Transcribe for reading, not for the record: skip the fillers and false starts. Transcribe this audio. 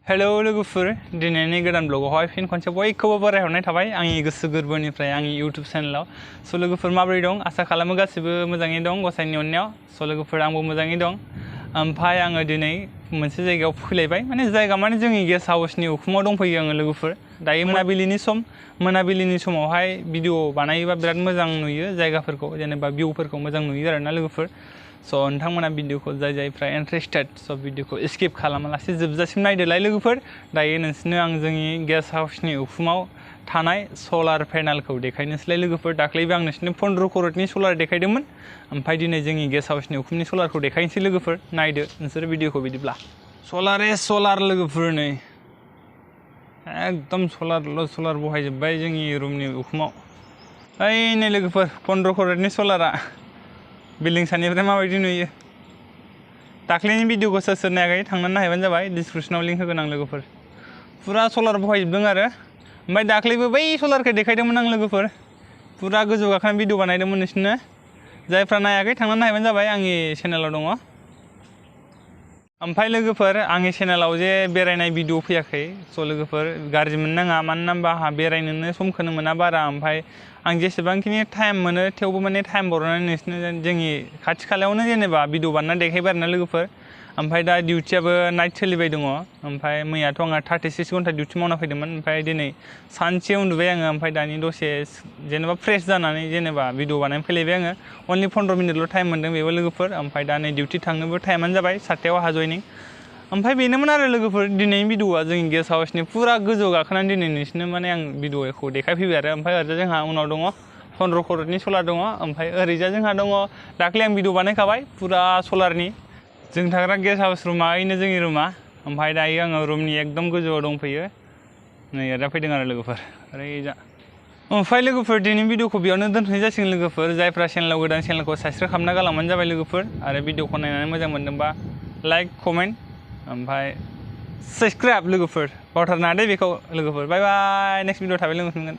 hello लोगोफोर दिनैनि गोदान ब्लगावहाय फिन खनसे बयखौबो बरायहरनाय थाबाय आंनि गोसो गोरबोनिफ्राय आंनि YouTube चेनेलाव स' लोगोफोर माबोरै दं आसा खालामो गासिबो मोजाङै दं गसाइनि अननायाव स' लोगोफोर आंबो मोजाङै दं ओमफ्राय आङो दिनै मोनसे जायगायाव फैलायबाय जायगा माने जोंनि गेस्ट हाउसनि उखुमाव दंफैयो आङो लोगोफोर दायो मोनाबिलिनि समावहाय भिडिअ बानायोबा बिराद मोजां नुयो जायगाफोरखौ जेनेबा भिउफोरखौ मोजां नुयो आरोना लोगोफोर स' नोंथांमोना भिडिअखौ जायफ्रा इन्टारेस्टेड स' भिडिअखौ स्किप खालामालासे जोबजासिम नायदोलाय लोगोफोर दायो नोंसोरनो आं जोंनि गेस्ट हाउसनि उखुमाव थानाय सलार पेनेलखौ देखायनोसैलाय लोगोफोर दाख्लैबो आं नोंसोरनो 15 कर'रनि सलार देखायदोंमोन ओमफ्राय दिनै जोंनि गेस्ट हाउसनि उखुमनि सलारखौ देखायनोसै लोगोफोर नायदो नोंसोर भिडिअखौ बिदिब्ला सलार लोगोफोर नै एकदम सलार बहायजोब्बाय जोंनि रुमनि उखुमाव ओइ नै लोगोफोर 15 कर'रनि सलारा बिल्डिं सानिफ्राय माबायदि नुयो दाख्लैनि भिडिअखौ सोर नायाखै थांनानै नायहैबानो जाबाय डिसक्रिपसनाव लिंक होगोन आं लोगोफोर पुरा सलार बहायजोबदों आरो ओमफ्राय दाख्लैबो बै सलारखौ देखायदोंमोन आं लोगोफोर पुरा गोजौ गाखोना भिडिअ बानायदोंमोन नोंसोरनो जायफ्रा नायाखै थांनानै नायहैबानो जाबाय आंनि चेनेलाव दङ ओमफ्राय लोगोफोर आंनि चेनेलाव जे बेरायनाय भिडिअ फैयाखै स' लोगोफोर गाज्रि मोननाङा मानो होनबा आंहा बेरायनोनो समखौनो मोना बारा ओमफ्राय आं जेसेबांखिनि टाइम मोनो थेवबो माने टाइम बरननानै नोंसोरनो जोंनि खाथि खालायावनो जेनेबा भिडिअ बानायना देखायबाय आरोना लोगोफोर ओमफ्राय दा डिउटियाबो नाइट सोलिबाय दङ ओमफ्राय मैयाथ' आंहा 36 घन्टा डिउटि मावना फैदोंमोन ओमफ्राय दिनै सानसे उन्दुबाय आङो ओमफ्राय दानि दसे जेनेबा फ्रेश जानानै जेनेबा भिडिअ बानायनो फैलायबाय आङो अनलि 15 मिनिटल' टाइम मोनदों बेबो लोगोफोर ओमफ्राय दा नै डिउटि थांनोबो टाइमानो जाबाय 7थायाव आंहा जयनिं ओमफ्राय बेनोमोन आरो लोगोफोर दिनैनि भिडिअआ जोंनि गेस्ट हाउसनि पुरा गोजौ गाखोनानै दिनै नोंसोरनो माने आं भिडिअखौ देखायफैबाय आरो ओमफ्राय ओरैजा जोंहा उनाव दङ 15 कर'रनि सलार दङ ओमफ्राय ओरैजा जोंहा दङ दाख्लै आं भिडिअ बानायखाबाय पुरा सलारनि जों थाग्रा गेस्ट हाउस रुमा ओइनो जोंनि रुमा ओमफ्राय दायो आङो रुमनि एकदम गोजौआव दंफैयो नै ओरैजा फैदों आरो लोगोफोर ओरैजा ओमफ्राय लोगोफोर दिनैनि भिडिअखौ बेयावनो दोनथ'नाय जासिगोन लोगोफोर जायफ्रा चेनेलाव गोदान चेनेलखौ साबस्क्राइब खालामना गालांबानो जाबाय लोगोफोर आरो भिडिअखौ नायनानै मोजां मोनदोंबा लाइक कमेन्ट ओमफ्राय साबस्क्राइब लोगोफोर बावथारनाङा दे बेखौ लोगोफोर बाय बाय नेक्स्ट भिडिअ थाबै लोगो मोनगोन